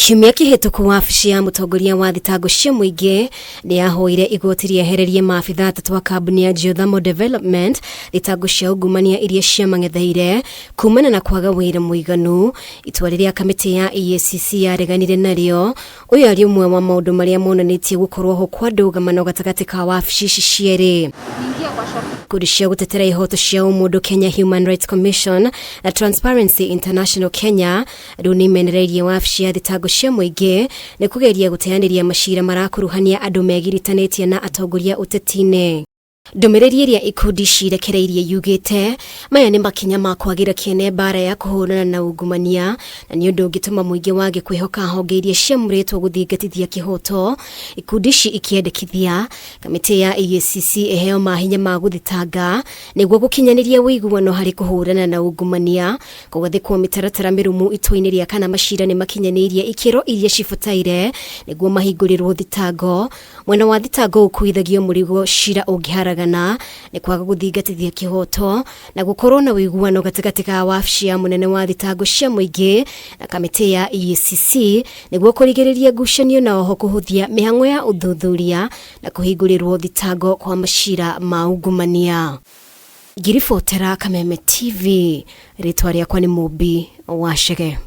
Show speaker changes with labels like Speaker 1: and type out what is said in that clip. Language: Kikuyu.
Speaker 1: Kiumia kĩhĩtũku wabici ya mũtongoria wa thitango cia mũingĩ nĩ yahoire igoti rĩehererie maabitha atatũ a kambuni ya Geothermal Development thitango cia ungumania iria ciamang'etheire kumana na kwaga wĩra mũiganu, itua rĩrĩa kamĩtĩ ya EACC yareganire narĩo. Ũyũ arĩ ũmwe wa maũndũ marĩa monanĩtie gũkorwo ho kwa ndũgamano gatagatĩ ka wabici ici cierĩ. Ikundi cia gũtetera ihoto cia ũmũndũ Kenya Human Rights Commission na Transparency International Kenya rĩu nĩ imenereirie wabici ya thitango cia mũingĩ nĩ kũgeria gũteanĩria macira marakuruhania andũ megiritanĩtie na atongoria ũteti-inĩ. Ndũmĩrĩri ĩrĩa ikundi ici irekereirie yugĩte maya nĩ makinya ma kwagĩra kĩene mbara ya kũhũrana na ungumania na nĩ ũndũ ũngĩtũma mũingĩ wage kwĩhoka honge iria ciamũrĩtwo gũthingatithia kĩhoto. Ikundi ici ikĩendekithia kamĩtĩ ya EACC ĩheo mahinya ma gũthitanga nĩguo gũkinyanĩria ũiguano harĩ kũhũrana na ungumania, kũgathĩkwo mĩtaratara mĩrũmu itua-inĩ rĩa kana macira nĩ makinyanĩirie ikĩro iria cibataire nĩguo mahingũrĩrwo thitango. Mwena wa thitango ũkuithagio mũrigo cira ũngĩharagana nĩ kwaga gũthingatithia kĩhoto na gũkorwo na ũiguano gatagatĩ ka wabici ya mũnene wa thitango cia mũingĩ na kamĩtĩ ya EACC nĩguo kũrigĩrĩria ngucanio na oho kũhũthia mĩhang'o ya ũthuthuria na kũhingũrĩrwo thitango kwa macira ma ungumania. Ngĩribotera Kameme TV, rĩtwa rĩakwa nĩ Mũmbi wa Chege.